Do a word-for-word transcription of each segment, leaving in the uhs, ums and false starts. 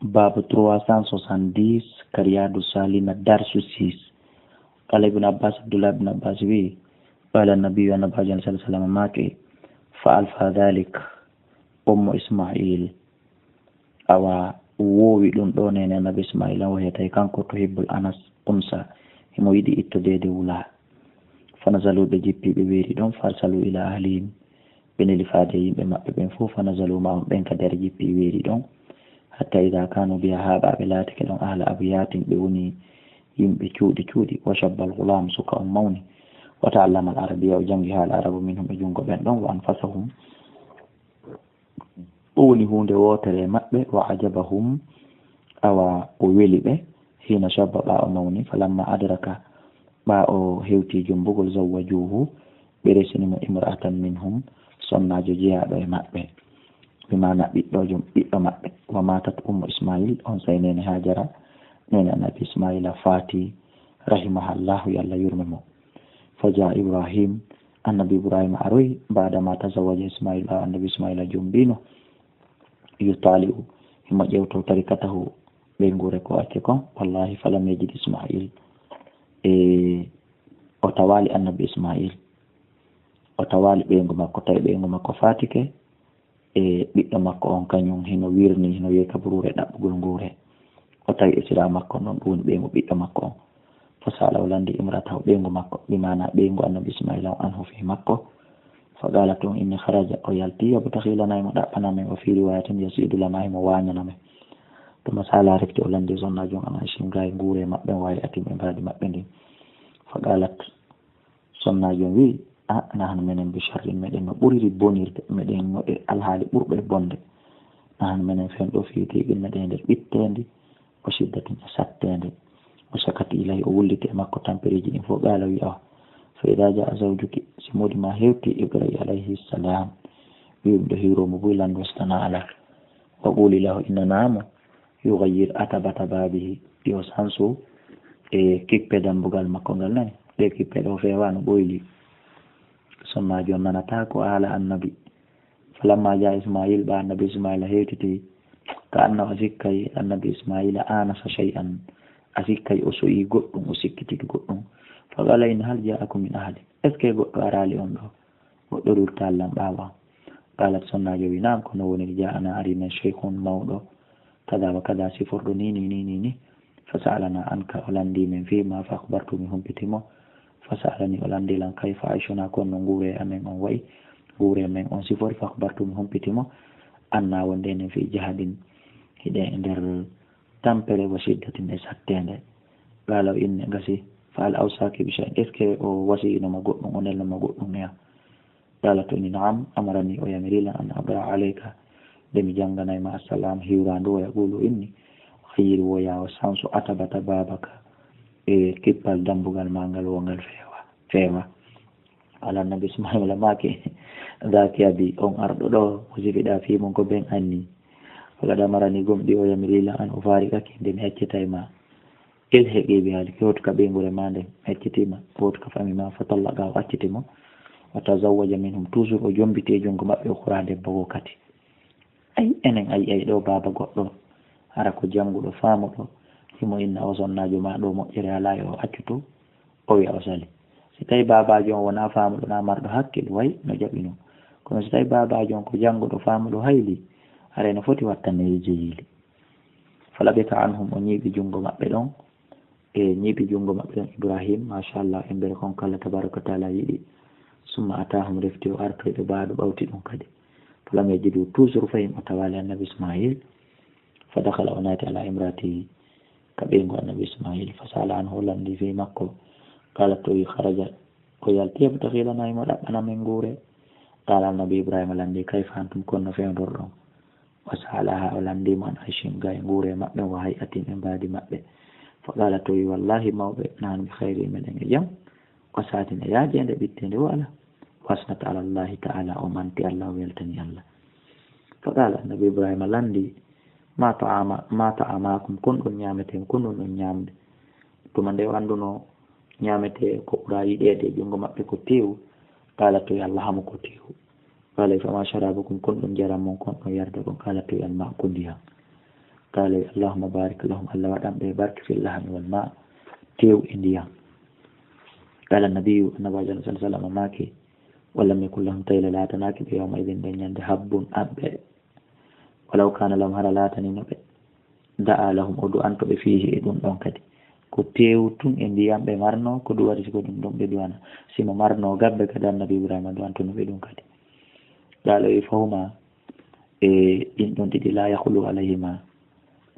Baabu trois cent soixante-dix, ka Riyadu Salina, darsu six. Qala Ibn Abbas, Abdullah ibn Abbas wi, qala Nabi, Annabi sallallahu alaihi wasallam maaki, fa alfa dhalik ummu Ismail. Awa woowi ɗum ɗo, nene Annabi Ismail an, wahiyata kanko, tuhibbul anas unsa, himo yiɗi ittodeede wula. Fa nazalu, ɓe jippi, ɓe weeri ɗon. Fa arsalu ila ahlihim, ɓe neli faade yimɓe maɓɓe ɓen fof. Fa nazalu ma'ahum, ɓen kadi ara jippi, weeri ɗon. Hatta ida kanu biha, haa ɓe laatike ɗon, ahla abyatin, ɓe woni yimɓe cuuɗi cuuɗi. Wa shabbal ghulam, suka on mawni. Wa ta'allama al arabiya, o janngi haala arabu minhum, e junngo ɓen ɗon. Wa anfasahum, o woni huunde wootere e maɓɓe. Wa ajabahum, awa o weli ɓe. Hina shabba, ɓaa o mawni. Falamma adraka, ɓaa o hewti jumbugol, zawwajuhu, ɓe resini mo imra'atan minhum, sonnaajo jeyaaɗo e maɓɓe, bi maana ɓiɗɗo jom, ɓiɗɗo maɓɓe. Wa matat ummu Ismail, on saa'i nene Hajara, nene Annabi Ismaila faati, rahimahallahu, yo Allah yurme mo. Fa jaa Ibrahim, Annabi Ibrahima aroyi, baada ma tazawaja Ismail, ɓaawo Annabi Ismaila jombiino, yutali'u, himo ƴewto tarikatahu, ɓeynguure ko acci kon. Wallahi, falam yajid Ismail, e o tawaali Annabi Ismail, o tawaali ɓeyngu makko, tawi ɓeyngu makko faatike, e ɓiɗɗo makko on, kañum hino wirni, hino yehi ka buruure ɗaɓɓugol nguure. O tawi esira makko non, ɗum woni ɓeyngu ɓiɗɗo makko on. Fa sa'ala, o lanndi imra'atahu, ɓeyngu makko, bi maana ɓeyngu Annabi Ismaila on, anhu, fii makko. Fa qalat, on inni kharaja, o yalti, yabtaghi lana, himo ɗaɓɓana men, wa fii riwayatin yazidu lana, himo waañana men. Tuma sa'ala, refti o lanndi sonnaajo on, an aishihim, gaa e nguure maɓɓe, wa hay'atihim, e mbaadi maɓɓe ndin. Fa qalat, sonnaajo on wi, a, nahnu menen bi sharrin, meɗen no ɓuriri bonirde, meɗen no e alhaali ɓurɗo e bonde. Nahnu menen fen ɗo fii tigi, meɗen e nder ɓitteendi, wa shiddatin, e satteende. Wa shakati ilayhi, o wulliti e makko tampereeji ɗin fof. Qaala, wi, awa, fa idaa jaa zawjuki, si moodi ma hewti, iqra'i alayhi salam, wi ɗum ɗo hiwro mo buy, lanndo stana ala. Wa quli lahu, innanaa mo, yughayyir atabata babihi, yo sansu e kippe dambugal makko ngal, nani, ɗe kippe ɗo feewano ɓoyli. Sonnaajo on nanata ko haala Annabi. Falamma jaa Ismail, ɓaa Annabi Ismaila hewtiti, ka anna, o sikkay Annabi Ismaila anasa shay'an, a sikkay o soyi goɗɗum, o sikkititi goɗɗum. Fa qala, inna, hal ja'akum min ahadin, est ce que goɗɗo araali on ɗo? Goɗɗo rurtal lan ɓaawo an. Qalat, sonnaajo wi, naam, ko no woniri, ja'ana, ari men, shaykhun, mawɗo, kada wa kada, siforɗo ni, ni, ni, ni, ni. Fa sa'alana anka, o lanndi men fii ma, fa akhbartu, mi humpiti mo. Fa sa'alani, o lanndi lan, kayfa aishuna, ko no nguure amen on wa'i, nguure men on sifori. Fa akhbartu, mi humpiti mo, anna, wonde enen fii jahadin, hiɗen e nder tampere, wa shiddatin, e satteende. Qaala, o inni, gasi. Fa hal awsaki bi shay'in, est ce que o wasiyino ma goɗɗum, o nelno ma goɗɗum e an? Qalat, o inni, naam, amarani, o yamiri lan, an aqra alayka, nde mi jannganay ma assalam, hiwraandu, wa yaqulu, o inni, ghayyir, woya o sansu, atabata babaka, e kippal dambugal ma ngal, wo ngal feewa, feewa. Ala Annabi Ismaila maaki, dhaki abi, on arɗo ɗo, ko sifiɗaa fii mun ko ben anni. Faqad amarani, gomɗi o yamiri lan, an ufariqaki, nde mi accitay ma. Ilhiqi bi ahliki, hootu ka ɓeynguure ma nden, mi accitii ma, hootu ka fami ma, fa tallaqa, o acciti mo. Wa tazawwaja minhum, toujours o jombiti e junngo maɓɓe, ukhra, debbo goo kadi. Ay, enen, ay, ay, ɗo baaba goɗɗo, hara ko jannguɗo, faamuɗo, himo inna o sonnaajo ma ɗo moƴƴere alaa e o accutu, o wi'a o sali. Si tawi baabaajo on wonaa faamuɗo, naa marɗo hakkil, way no jaɓi non. Kono si tawi baabaajo on ko jannguɗo, faamuɗo, hayli, haray no foti wattanee jeyili. Falabita anhum, o ñiiɓi junngo maɓɓe ɗon, e ñiiɓi junngo maɓɓe ɗon Ibrahim, machallah, embere kon ko Allah tabaraka wa taala yiɗi. Summa atahum, refti o artoy ɓe, baado ɓawti ɗum kadi. Falam yajidu, toujours fahin o tawaali Annabi Ismail. Fa dakhala, o naati, ala imraatihi, ka ɓeyngu Annabi Ismail. Fa sa'ala anhu, o lanndi fii makko. Qalat, o wi, kharaja, o yalti, yabtaghi lana, himo ɗaɓɓana men nguure. Qaala, Annabi Ibrahima lanndi, kayfa antum, kon no fewndorɗon? Wa sa'alaha, o lanndi mo, an aishihim, gaa e nguure maɓɓe, wa hay'atihim, e mbaadi maɓɓe. Fa qalat, o wi, wallahi, mawɓe, nahnu bi khayrin, meɗen e jam. Wa sa'atin, e yaajeende ɓitteende wo alaa. Wa asnat ala Allahi ta'ala, o manti Allah, o weltani Allah. Fa qaala, Annabi Ibrahima lanndi, ma ta'ama, ma ta'amakum, kon ɗon ñaametee, kon ɗon ɗon ñaamde. Tuma nde o annduno ñaametee ko ɓura yiɗeede e junngo maɓɓe ko teewu, qaala, to Allah, hamo ko teewu. Qaala, fama sharabukum, kon ɗon njaram mon, kon ɗon yarda kon? Qaala, to alma, ko ndiyan. Qala wi allahumma barik lahum, Allah waɗan ɓe barke, fil lahmi wal ma, tew e ndiyam. Qala nabiyu, annabajo sallallahu alaihi wasallam maaki, walam yakun lahum, tawi laatanaaki ɓe yawma idin nden ñande habbun aɓɓe. Walaw kana lahum, hara laatanino ɓe, da'a lahum, o du'anto ɓe fihi, e ɗum ɗon kadi. Ko teewu tun e ndiyam ɓe marno, ko ɗum waɗi si ko ɗum ɗon ɓe du'ana. Si mo marno gabbe kadi, annabi Ibrahima du'antono ɓe ɗum kadi. Qala wi fahuma, e ɗin ɗon ɗiɗi, la yakhlu alayhima,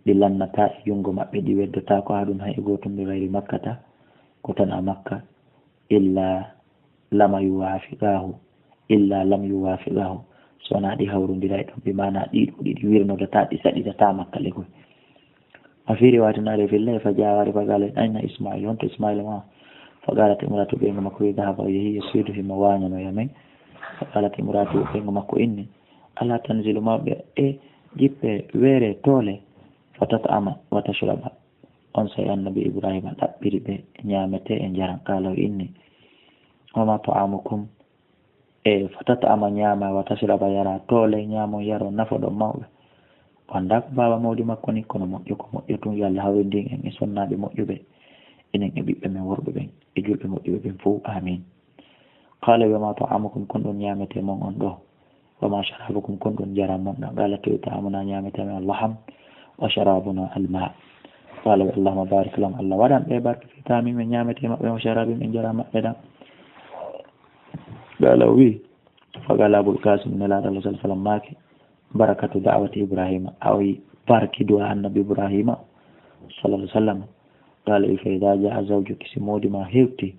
ɗi lannata e jungo maɓɓe, ɗi weddotaako haa ɗum hay e gootum, bi gayri makkata, ko tan a makka, illa lama yuwafiqahu, illa lam yuwafiqahu, so wonaa ɗi hawrondira e ɗum, bi maana ɗiɗo ɗiɗi wirnodata, ɗi saɗidata makka le koy. A fii riwaayatin, ari fillahi, fa jaa, wari, fa qala, ayna ismail, honto ismail ma? Fa qalat imratu, ɓeyngu makko wi, dahaba, o yehi, yasidu, himo waañanoya men. Fa qalat imratu, ɓeyngu makko inni, ala tanzilu, mawɓe, e jippe, weere, toole, fa tat'ama wa tashraba. On sey annabi Ibrahima ɗaɓɓiri ɓe ñaamete e njaram. Qala o inni, wama ta'amukum, e fa tat'ama, ñaama, wa tashraba, yara, toole, ñaamon, yaron, nafoɗon, mawɓe. O anndaa ko baaba mawdi makko ni, kono moƴƴo ko moƴƴo tun, yo Allah hawrindin en e sonnaaɓe moƴƴuɓe, enen e ɓiɓɓe men worɓe ɓen, e julɓe moƴƴuɓe ɓen fow. Amin. Qala wi, wama ta'amukum, kon ɗon ñaamete mon on ɗo? Wama sharabukum, kon ɗon njaram mon ɗon? Qala, tawi ta'amuna, ñaamete men, al-lahm, wa sharabuna al-ma. Qala wi, allahumma barik lahum, Allah waɗan ɓe barke, fi ta'amihim, e ñaamete maɓɓe, wa sharabihim, e njaram maɓɓe ɗam. Qala wi, fa qala Abul Qasim, Nelaaɗo Allah sallallahu alaihi wasallam maaki, barakatu da'wati Ibrahima, a oyi barki du'a annabi Ibrahima sallallahu alaihi wasallam. Qala wi, fa idha jaa zawjuki, si mawdi ma hewti,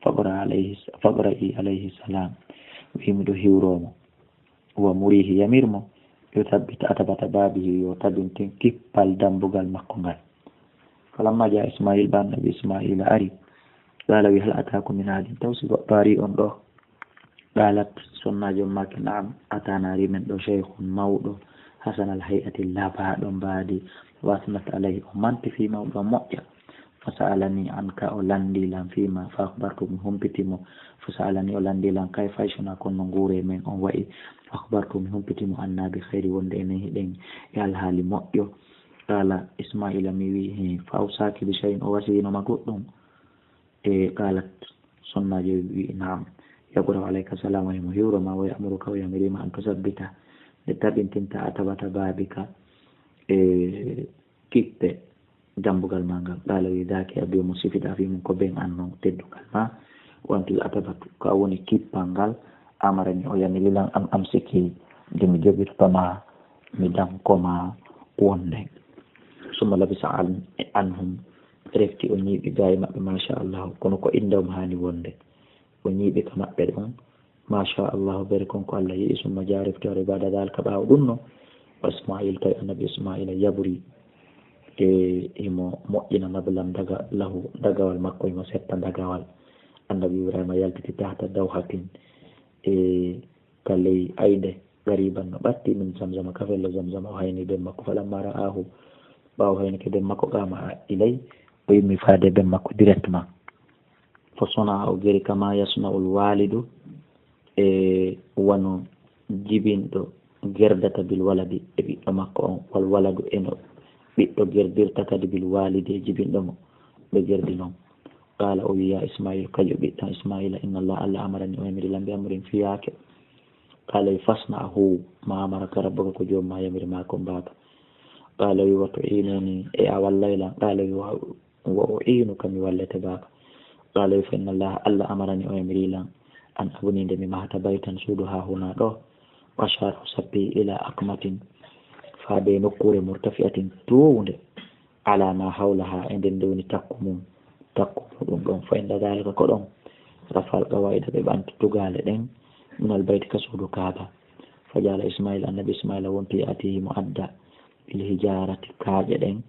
faqra alayhi, faqra'i alayhi salam, wi miɗo hiwromo. Wa murihi, yamir mo, yuthabbit atabata babihi, yo tabintin kippal dambugal makko ngal. Falamma jaa Ismail, ɓa annabi Ismaila ari, qala wi, hal atakum min ahadin, taw si goɗɗo ari on ɗo? Qalat, sonnaajo maaki, na'am, atana, ari men ɗo, shaykhun, mawɗo, hasanal hay'ati, labaaɗo mbaadi, wa asnat alayhi, o manti fii mawɗo, moƴƴa. Fa sa'alani anka, o lanndi lan, fii ma, fa akhbartu, mi humpiti mo. Fa sa'alani, o lanndi lan, kayfa ayshuna, kono no nguure men on wa'i. Fa akhbartu, mi humpiti mo, anna bi khayri, wonde enen hiɗen e alhaali moƴƴo. Qala Ismaila, mi wi'i, hi, fa awsaki bi shay'in, o wasiyino ma goɗɗum? E qalat, sonnaajo wi'i, na'am. Yaqra'u alayka salama, himo hiwro ma, wa ya'muruka, o yamiri ma, an tusabbita, nde tabintinta, atabata babika, e kippe dambugal ma ngal. Qala wi, dhaki abi, mo sifiɗa fii mun ko ben an non teddungal ma. Wa antil atabatu, ka woni kippal ngal, amarani, o yamiri lan, an amsiki, nde mi jogirto ma, mi danko ma wonde. Summa labisa an-, anhum, refti o ñiiɓi gaa e maɓɓe, masha Allah, kono ko innde o mo haani wonde. O ñiiɓi ka maɓɓe ɗon, masha Allah, bere kon ko Allah yiɗi. Summa jaa, refti o, ba'da dhalika, ɓaawo ɗum no, wa Ismail, tawi annabi Ismaila yabri, e himo moƴƴina, nablan, daga, lahu, dagawal makko, himo setta dagawal. Annabi Ibrahima yaltiti tahta dawhatin, e ka ley ayde, qariban, no ɓatti, min zamzama, ka fello zamzama, o hayni ben makko. Falamma ra'ahu, ɓaawo haynike ben makko, qama, a ilay, o yummi faade ben makko directement. Fa sana'a, o geri, kama yasna'ul walidu, e wano jibinɗo gerdata, bil waladi, e ɓiɗɗo makko on, wal waladu, e no ɓiɗɗo gerdirta kadi, bil walidi, e jibinɗo mo, ɓe gerdi non. Qala, o wi, ya Ismail, kañum ɓiɗɗo Ismaila, inna Allah, Allah amarani, o yamiri lan, bi amrin, fii yaake. Qala, fasna, huuw, ma amaraka rabbuka, ko joom ma yamiri ma kon, baaka. Qala, wi, wa tu'inuni, e a wallay lan? Qala, wi, wa, wa u'inuka, mi wallete, baaka. Qala, wi, fa inna Allah, Allah amarani, o yamiri lan, an abni, nde mi mahata, baytan, suudu, ha huna ɗo. Wa ashara, o sappi, ila akmatin, faade nokkuure, murtafi'atin, toowunde. Ala ma hawlaha, e nden nde woni takku mum, takku muɗum ɗon. Fa inda dhalika, ko ɗon, rafa'al qawaida, ɓe ɓanti tugaale ɗen, minal bayti, ka suudu Kaaba. Fa ja'ala Ismail, annabi Ismaila wonti, ya'tihi, mo adda, bil hijarati, kaaƴe ɗen,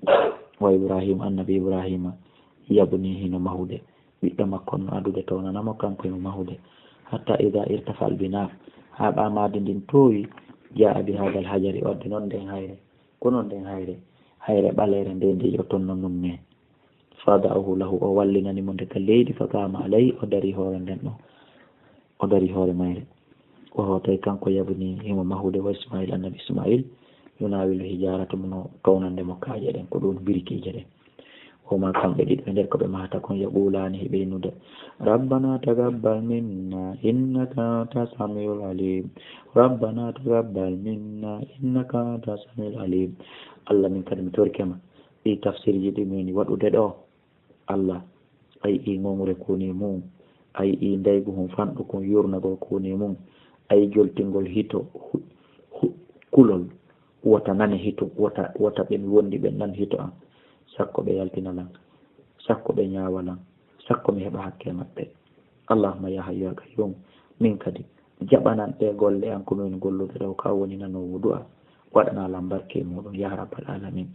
wa Ibrahim, annabi Ibrahima, yabni, hino mahude, ɓiɗɗo makko no adude, townana mo, kanko himo mahude. Hatta idha irtafa al bina, haa ɓa maadi ndin toowi, ja'a bi hadal hajari, o addi non nden hayre. Kono nden hayre, hayre ɓaleere nde, nde yo tonno numme. Fada'ahu lahu, o wallinani mo nde ka leydi, fa qama alayhi, o dari hoore nden ɗo. O dari hoore mayre. O hootay kanko yabni, himo mahude, wa Ismail, annabi Ismail, Yunawil hijarata muno townande mo kaaƴe ɗen, ko ɗum birikiije ɗen. O ma kamɓe ɗiɗo e nder ko ɓe mahata kon, yaqulani, hiɓe innude, "Rabbana taqabbal minna innaka anta samiul alim. Rabbana taqabbal minna innaka anta samiul alim." Allah, min kadi mi torike ma. Ɗi tafsirji ɗi min waɗude ɗo, Allah, a yi'i ŋoŋre koni mum, a yi'i ndaygu hum fanɗu kon yurnagol koni mum, a yi'i joltingol hito, hu-, hu-, kulol, wota nane hito, wota, wota ɓen wondi ɓen nan hito an, sakko ɓe yaltina lan, sakko ɓe ñaawa lan, sakko mi heɓa hakke maɓɓe. Allahumma ya hayyu ya qayyum, min kadi jaɓanan ɗe golle an ko min gollude ɗo, ka woni nanoowo du'a, waɗana lan barke muɗum, ya rabbal alamin.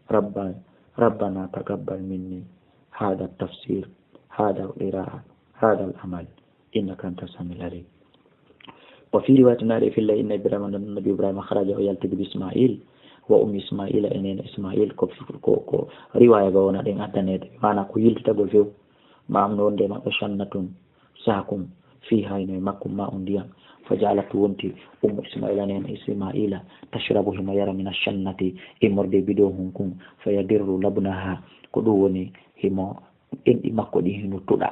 Rabba-, Rabbana taqabbal minni hada tafsir, hada qira'a, hada al amal, innaka anta samiul alim. Wa fi riwayati nari filla inna Ibrahima, annabi Ibrahima kharaja, o yalti bi Ismail, wa ummi Ismaila, e nene Ismail, ko, ko, ko riwaya ga wona ɗen addanede, mana ko yiltitagol few, ma am no wonde maɓɓe shannatun, sakum, fi hayno e makko ma on ndiyam. Fa ja'alat wonti ummu Ismaila, nene Ismaila, tashrabu himo yara mina shannati, immorde bido hun kun, fa yadirru labnaha, ko ɗum woni himo enɗi makko ɗin hino tuɗa.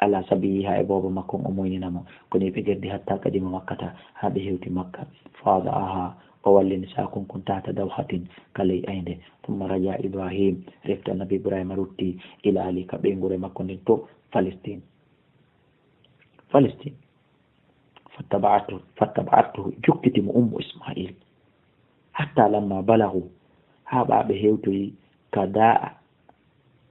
Ala sabiyi ha e boobo makko on o moynina mo. Kono ɓe geddi hatta kadima Makkata, ha ɓe hewti Makka. Fa wada'aha, o wallini sakun kun tahta dawhatin, ka ley aynde. Thumma raja Ibrahim, refti annabi Ibrahima rutti, ila ali, ka ɓeynguure makko nden to Palestine. Palestine. Fattaba'atu, fattaba'atu, jokkiti mo ummu Ismail. Hatta lamma balagu, ha ɓa ɓe hewtoyi ka da'a,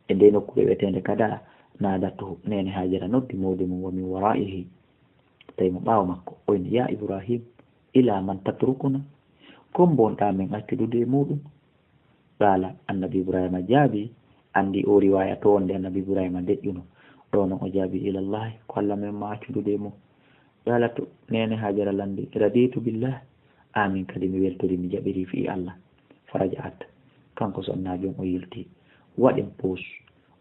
e nde nokkuure wi'eteende ka da'a, nadatu, nene Hajara noddi mawde mum, wa min wara'ihi, tawi mo ɓaawo makko, o inni, "Ya Ibrahim, ila man tatrukuna? Kon bonɗa men accudude e muɗum?" Qala, annabi Ibrahima jaabi, andi o riwaya to wonde annabi Ibrahima deƴƴuno. Ɗo non o jaabi, "Ilallahi, ko Allah men ma accudude e mum." Qala to nene Hajara landi, "Raditu billah, amin kadi mi weltori, mi jaɓiri fii Allah." Faraja'at, kanko sonnaajo on o yilti. Waɗen pause,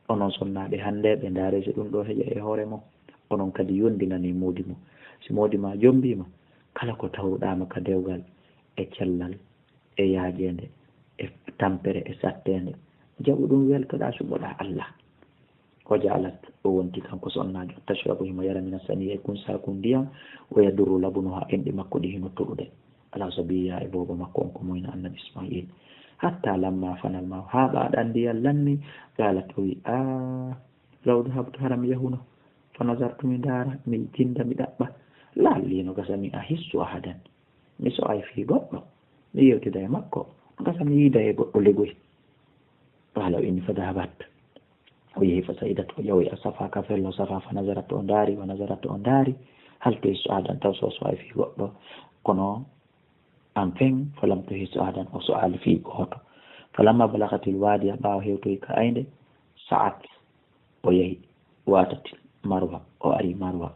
onon sonnaaɓe hannde ɓe ndaare so ɗum ɗo heƴa e hoore mo. Onon kadi yondinani moodi mo. Si moodi ma jombi ma, kala ko tawruɗaa ma ka dewgal e cellal, e yaajeende, e tampere, e satteende, jaɓu ɗum, weltoɗaa, suɓoɗaa Allah. O jaalat, o wonti kanko sonnaajo, tashrabu, himo yara, mina sani, e kun sakun ndiyam, o yadurru labunuha, enɗi makko ɗi hino tuɗude. Ala sabiya e boobo makko on ko moyna annabi Ismail. Hatta lamma fanal ma, haa ɓa ɗan ndiyam lanni, qalat, o wi, "Ah, law dahabtu, hara mi yahuno, fa nazartu, mi ndaara, mi jinda, mi ɗaɓɓa, laalli no gasa mi ahissu ahadan." Mi so'ay fii goɗɗo, mi yewtida e makko, gasa mi yiida e goɗɗo legoy. Qala, o inni, fa dahabat. O yehi fa sa'idat, o ƴawoyi a Safa, ka fello Safa, fa nazarat, o ndaari, wa nazarat, o ndaari. Hal tuhissu ahadan, taw so so'ay fii goɗɗo. Kono, enfin, fa lam tuhissu ahadan, o so'ali fii gooto. Fa lamma balagatil wadiya, ɓaawo hewtoyi ka aynde, sa'at, o yehi, watat Marwa, o ari Marwa,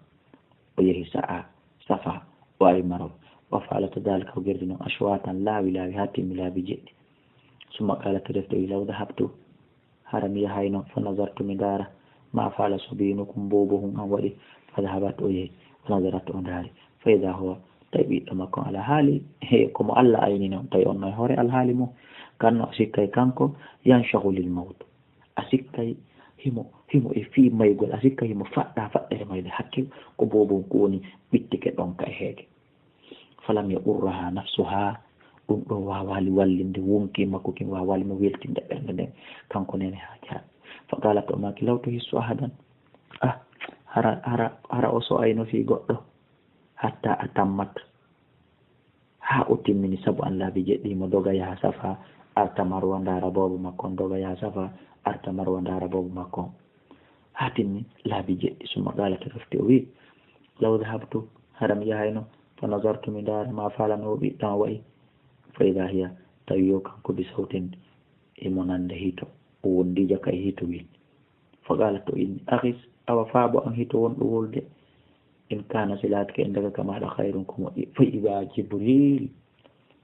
o yehi sa'a Safa, o ari Marwa. Wa fa'alat dhalika, o gerdi non, ashwatan, laawi laawi, haa timmi laabi jeɗɗi. Summa qalat, refti o wi, law dahabtu, hara mi yahayno, fa nazartu, mi ndaara, ma fa'ala sabiyyukum, boobo hun an waɗi, fa dahabat, o yehi, fa nazarat, o ndaari, fa idha huwa, tawi ɓiɗɗo makko ala haali, he, ko mo Allah ayni non, tawi on no e hoore alhaali mum, kanno a sikkay kanko, yanshahu lil mawt. A sikkay himo, himo e fii maygol, a sikkay himo faɗɗa faɗɗere mayde hakke, ko boobo ko woni ɓittike ɗon ka e heege. Falam ya urraha nafsuha, ɗum ɗo waawali wallinde wonki makko kin, waawali mo weltinde ɓernde nden, kanko nene Hajara. Fa qalat, o maaki, law tuhissu ahadan. Ah, hara, hara, hara o so'ayno fii goɗɗo. Hatta a tammat. Haa o timmini, sabu an laabi jeɗɗi, mo doga yaha Safa, arta Marwa, ndaara boobo makko on, doga yaha Safa, arta Marwa, ndaara boobo makko on. Haa timmi laabi jeɗɗi, summa qalat, refti o wi, law dahabtu, hara mi yahayno, fa nazartu, mi ndaara, ma fa'ala, no o ɓiɗɗo an wa'i, fa idha hiya, tawi yo kanko bi sawtin, imo nande hito, o wondija kay hito wi. Fa qalat, o inni, aghis, awa faabo an hito wonɗo wolde. In kana, si laatike, indaka, ka maaɗa, khayrun, ko moƴƴi, fa iba Jibril.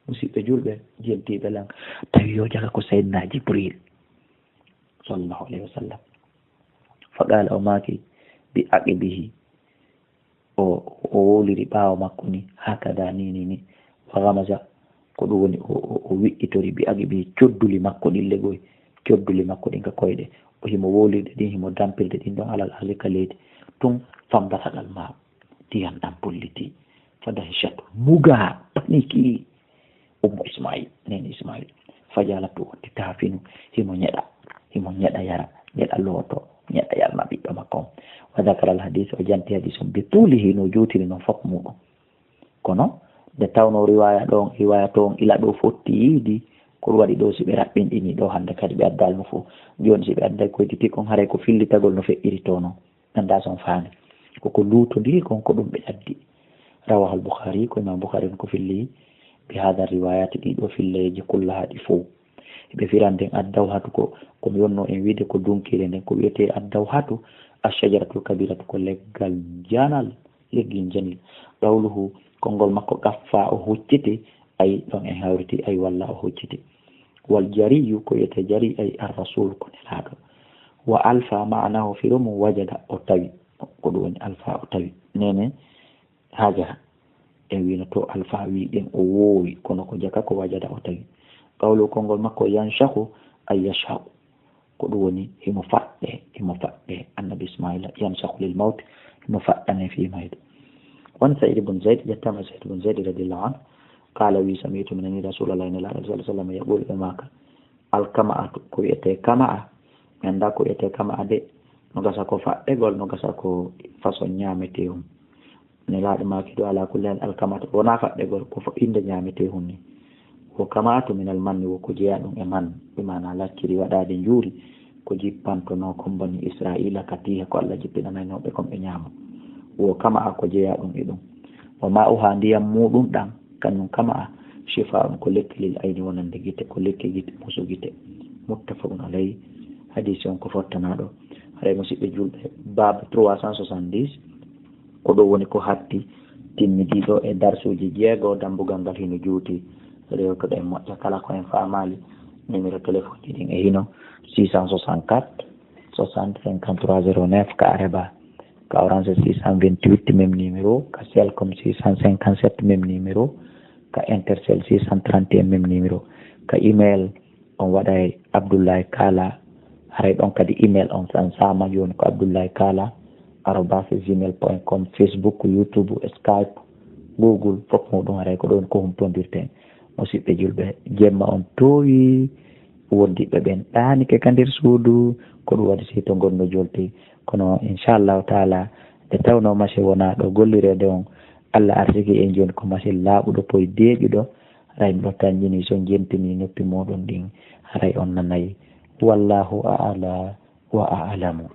Musidɓe julɓe, jentiiɓe lan, tawi yo jaga ko Sayyidina Jibril, sallallahu alayhi wa sallam. Fa qala, o maaki, bi aqibihi, o, o wowliri ɓaawo makko ni, hakada, ni, ni, ni. Wa ghamaza, Ko ɗum woni o, o, o wiɗɗitori bi agi bi codduli makko ɗin legoy, codduli makko ɗin ka koyɗe. O himo wowlirde ɗin, himo dampirde ɗin ɗon alal ahli ka leydi. Tun fambata ɗal ma, diyan ɗan pulliti. Fadahishat, muga, paniki. Ummu Ismail, neni Ismail. Fajalatu, o titafinu, himo ñeɗa, himo ñeɗa yara, ñeɗa looto, ñeɗa yarna ɓiɗɗo makko on. Wa dakara al hadis, o janti hadis on, bi tulihi, no juutiri non fof muɗum. Kono nde tawno riwaya ɗon, riwaya to on ila ɗo fotti yiidi, ko ɗum waɗi ɗo si ɓe raɓɓinɗini ɗo hannde kadi ɓe addaali mo fof. Jooni si ɓe adday koydi tikon, haray ko fillitagol no feƴƴiri to non. Annda so on faami. Koko luutondiri kon ko ɗum ɓe addi. Rawahu al Bukhari, ko Imam Bukhari on ko filli, bi hada riwayati, ɗiɗo filleeji kullaha ɗi fof. Ɓe firande en addawhatu ko, ko mi wonno en wiide ko dunkire nden, ko wiyetee addawhatu, ash-shajaratul kabiratu, ko leggal janal, leggi janil. Qawluhu, konngol makko, qaffa, o hucciti, ay ɗon en hawriti, ay walla o hucciti. Wal jariyu, ko wiyetee jari, ay ar-rasul, ko nelaaɗo. Wa alfa, ma'anahu, firo mum, wajada, o tawi. Ko ɗum woni alfa, o tawi. Nene, Hajara. En wino to alfa wi ɗen o woowi, kono ko jaka ko wajada o tawi. Qawlu, konngol makko, yanshaku, ay yashaqu. Ko ɗum woni himo faɗɗe, himo faɗɗe. Annabi Ismaila, yanshaku lil mawt, himo faɗɗane fii mayde. Wan Sa'id ibn Zaid, ƴettama Sa'id ibn Zaid radiyallahu anhu, qala wi, sami'tu, mi nani Rasulallah, Nelaaɗo sallallahu alaihi wasallam, yaqulu, ɓe maaka, al kama'atu, ko wiyetee kama'a, mi annda ko wiyetee kama'a de, no gasa ko faɗɗegol, no gasa ko façon ñaametee on. Nelaaɗo maaki ɗo, ala kulli hal, al kama'atu wonaa faɗɗegol, ko fo-, innde ñaametee hun ni. Wo kama'atu minal manni, wo ko jeyaa ɗum e man, bi maana lacciri waɗaade njuuri, ko jippantonoo kon bani Israa'iila ka tiiha ko Alla jippinanaynoo ɓe kon ɓe ñaama. Wo kama'a ko jeyaa ɗum e ɗum. Wa ma'uha, ndiyam muuɗum ɗam, kanum kama'a, shifa'un, ko lekki, lil ayni, wonande gite, ko lekki gite, musu gite. Muttafaqun alayhi, hadiisi on ko fottanaaɗo. Haray, musiɓɓe julɓe, baab trois cent soixante-dix, ko ɗo woni ko hatti timmidiiɗo e darsuuji jeego, dambugal ngal hino juuti. Rewtoɗen moƴƴa kala ko en faamaali. Numéro téléphone ji ɗin e hino, six cent soixante-quatre, soixante, cinquante-trois, zéro neuf, ka Areba, ka Orange six cent vingt-huit, même numéro, ka Celcom six cent cinquante-sept, même numéro, ka Intercell six cent trente et un, même numéro, ka email, on waɗay Abdoulaye Kala, haray ɗon kadi email on san sama jooni ko Abdoulaye Kala arobase gmail point com, Facebook, YouTube, Skype, Google, fof muɗum haray ko ɗon ko humtondirten. Musiɓɓe julɓe, jemma on toowi, wondiɓɓe ɓen ɗaanike ka nder suudu, ko ɗum waɗi si to ngonno jolti. Kono inchallahu taala, nde tawno machine wona ɗo gollireede on, Allah arsiki en jooni ko machine laaɓuɗo poy deeƴuɗo, haray miɗo tanƴini so jentini noppi moɗon ɗin, haray on nanay. Wallahu a'ala wa a'lamu.